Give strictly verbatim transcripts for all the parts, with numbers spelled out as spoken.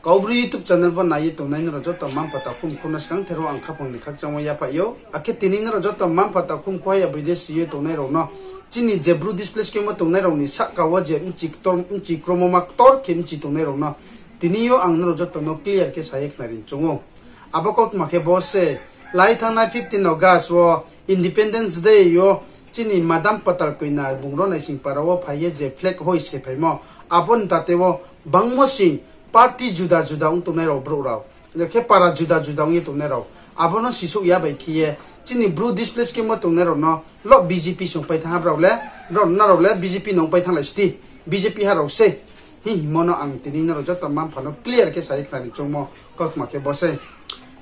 Kaubru YouTube channel bo nai ye tongnai nrao joto mma-mpha takhu mkhu no skangther wo ang khaphang ni khakchangmo yaphaih ou. Akhe tini nrao joto mma-mpha takhu mkhu haya boi de si ye tongnai rao no, chini je Bru displaced camp wo tongnai rao ni sahka wo je bchi kromo ma ktor khe bchi tongnai rao no, tini yo ang nrao joto no clear khe sa ye khnari choung ou. Abo kautma khe bo se, lai thanngnai fifteen August wo Independence Day yo chini Madam Patal Koina bung ro Naisingpara wo phai ye je flag hoist khe phaimo, abo ni tate wo bangmo sing party juda juda ong tongnai rao brouh rao, khe para juda juda ong ye tongnai rao, abo no sisouh ya bai khe ye chini Bru displaced camp wo tongnai rao no lo BJP songpai thanng ha brao le, brao nrao le BJP no ongpai thannglai sdi, BJP ha rao se hing hingmo no ang tini nrao joto mma-mpha no clear khe sa ye khnari choungmo kautma khe bo se.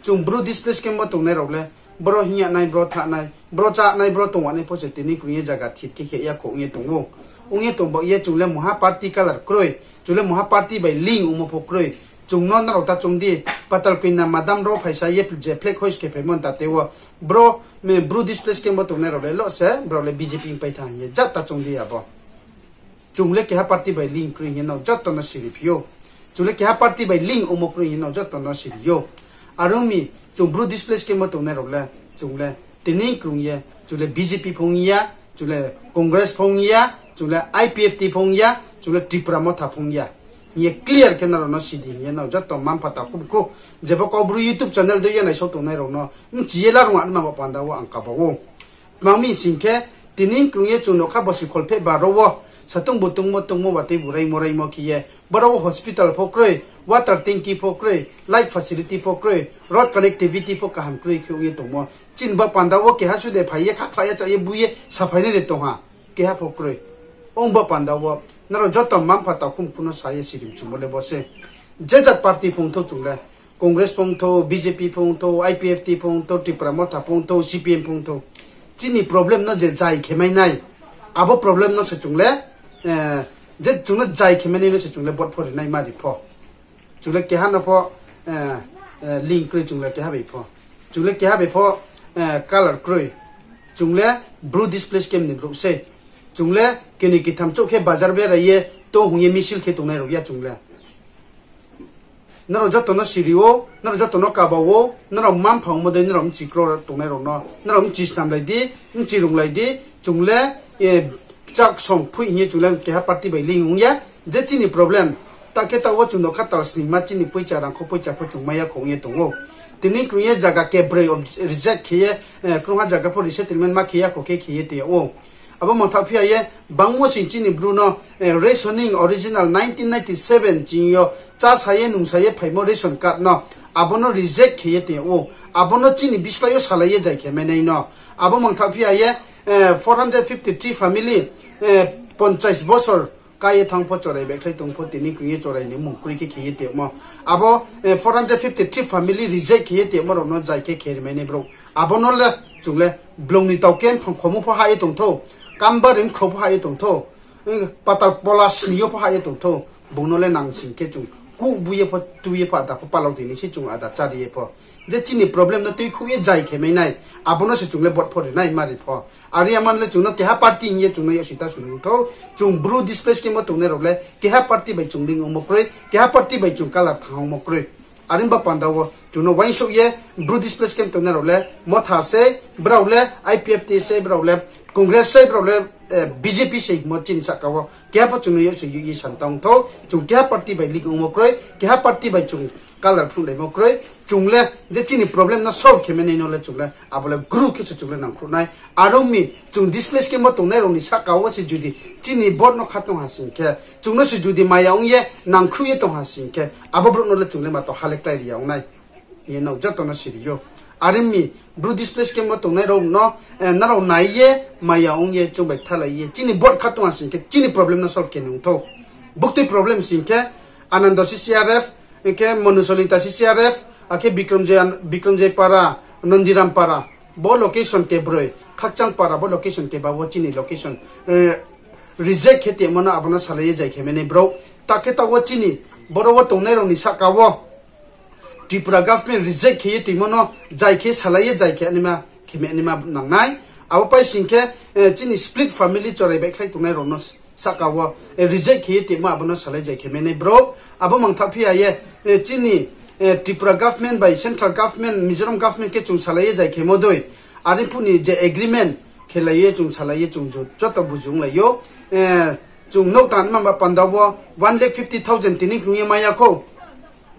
Chung Bru displaced camp wo tongnai rao le, bro hing ya nai, bro thanng nai, bro chá nai, bro tong ya nai pho se tini krung ye zaga thir khe khe ya kho ong ye tong ou. Ong ye tong ba ye chung le mungha party colour kroi, chung le mungha party bai link ongmo pho kroi. Chung no nrao ta choung di, Patal Koina Madam ro phaisa ye je flag hoist khe phaimo ni tate wo, bro, Bru displaced camp wo tongnai rao le lo se brao le BJP ongpai thanng hing ye jat ta choung di abo. Chung le keha party bai link kroi hing ye nrao joto no siri phi ou. Chung le keha party bai link ongmo kroi hing ye nrao joto no siri ou. Are ong mi, chung Bru displaced camp wo tongnai rao le, chung le tini krung ye, chung le BJP pho ong ya, chung le Congress pho ong ya, chung le IPFT pho ong ya, chung le Tipra Motha pho ong ya hing ye clear khe nrao no sidi hing ye nrao joto mma-mpha takhu mkhu, jebo Kaubru YouTube channel dei ye naisao tongnai rao no bchi ye larung anma bo panda wo ang kaba ou. Tma mi sing khe, tini krung ye chung nokha bosi kholpheh baro wo, satung butungmo tongmo, watoi bu raimo raimo khe ye, boro wo hospital pho kroi, water tanki pho kroi, light facility pho kroi, road connectivity pho kaham kroi khe ong ye tongmo. Chini ba panda wo keha sude phai ye khakhla ye chá ye bu ye saphainai de tong ha, keha pho kroi. Ong ba panda wo, nrao joto mma-mpha takhu mkhu no sa ye sirim chumo le bo se. Je jat party phongthou chung le, Congress phongthou, BJP phongthou, IPFT phongthou, Tipra Motha phongthou, CPM phongthou, chini problem no je jai khe mai nai, abo problem no se chung le, je chung no jai khe mai nai no se chung le vote pho ri nai mari pho. Chung le keha no pho link kroi chung le keha bai pho. Chung le keha bai pho colour kroi. Chung le Bru displaced camp ni brouh se. Chung le keni kitham chouh khe bazar berai ye tong hing ye misil khe tongnai rao ya chung le. Nrao joto no siri ou, nrao joto no kaba ou, nrao mma-mpha ongmo dei nrao bchi kro tongnai rao no, nrao bchi snamlai di, bchi runglai di, chung le, kchak song phoih hing ye chung le keha party bai link ong ya, je chini problem. Ta khe taoh wo chung no khatal sningma chini poicha rangkho poicha pho chung mai ya kho ong ye tong ou. Tini krung ye zaga kebroi reject khe ye, krungha zaga pho resettlement ma khe ya kho khe khe ye tong yag ou. Abo mangthaoh phi ya ye, bangmo sing chini Bru no, rationing original nineteen ninety seven ching yo, chá sa ye nung sa ye phaimo ration card no, abo no reject khe ye tong yag ou. Abo no chini bislái yo salai ye jai khe mai nai no. Abo mangthaoh phi ya ye, four hundred fifty three family, ponchais bosor ká ye thanng pho chorai baihkhlai tong pho tini krung ye chorai ni mung kroi khe khe ye tongmo. Abo four hundred fifty three family reject khe ye tongmo rao no jai khe khe ri mai nai brouh. Abo no le chung le blong ni tau khe mphang khomo pho hah ye tongthou, kamba ri mkhrao pho hah ye tongthou, patal pola sni yo pho hah ye tongthou, bung no le nang sing khe chung kuh bu ye pho tu ye pho ada pho palau tini se chung ada chári ye pho. Je chini problem no tuikhouh ye jai khe mai nai, abo no se chung le vote pho ri nai mari pho. Are ya man le chung no keha party hing ye chung no yaksi ta sung thou, chung Bru displaced camp wo tongnai rao le keha party bai chung link ongmo kroi, keha party bai chung colour thanng ongmo kroi. Are ba panda wo chung no uaingsouh ye Bru displaced camp tongnai rao le Motha sei, brao le IPFT sei, brao le Congress sei, brao le BJP sei hingmo chini sahka wo keha pho chung no yaksi ye san tang thou, chung keha party bai link ongmo kroi, keha party bai chung colour phnuhlaimo kroi. Chung le je chini problem no solve khe mai nai no le chung le abo le gru khe se chung le nangkhruh nai. Are ong mi, chung displaced camp wo tongnai rao ni sahka wo se judi chini vote no kha tong ha sing khe, chung no se judi maya ong ye nangkhruh ye tong ha sing khe, abo brouh no le chung le ma to ha le klái ri ya ong nai hing ye nrao joto no siri ou. Are ong mi, Bru displaced camp wo tongnai rao no, nrao nai ye, maya ong ye, chung bai kthalai ye chini vote kha tong ha sing khe chini problem no solve khe nung thou. Buktui problem sing khe, Anando CCRF, hing khe Monu Solingta CCRF, akhe Bikramjoi, Bikramjoi Para, Nondiram Para, bo location kebroi, Khakchang Para, bo location keba wo chini location, reject khe tongmo no abo no salai ye jai khe mai nai brouh. Ta khe taoh wo chini boro wo tongnai rao ni sahka wo Tripura government reject khe ye tongmo no jai khe salai ye jai khe naima, khe mai naima nang nai. Abo pai sing khe, chini split family chorai baihkhlai tongnai rao no sahka wo, eh, reject khe ye tongmo abo no salai zai khe mai nai brouh. Abo mangtha phi ya ye, eh, chini, eh, Tripura government bai central government, Mizoram government khe chung salai ye zai khemo dei. Are phuh ni je agreement khelai ye chung salai ye chung jo-, joto buju onglai ou. Eh, chung nouh tangma ba panda wo one lakh fifty thousand tini krung ye mai ya khou.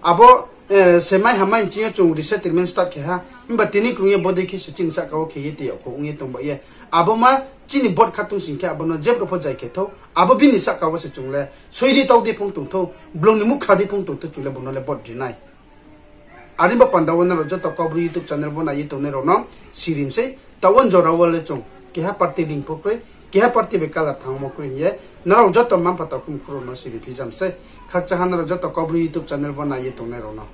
Abo, eh, se mai hamai nching yo chung resettlement start khe ha. Himba tini krung ye bodei khe se chini sahka wo khe ye tei yag khou ong ye tong ba ye. Abo ma chini vote kha tong sing khe abo no jebro pho zai khe thou. Abo bini sahka wo se chung le soi di tau di phung tong thou, blong ni mukhra di phung tong thou, chung le bo no le vote ri nai. Are ba panda wo nrao joto Kaubru YouTube channel wo nai ye tongnai rao no sirim sei, taoh wo jora wo le chung keha party link pho kroi, keha party bai color thanngmo kroi hing ye, nrao joto mma-mpha takhu mkhu rao no siri phi jam sei. Khakchang ha nrao joto Kaubru YouTube channel wo nai ye tongnai rao no.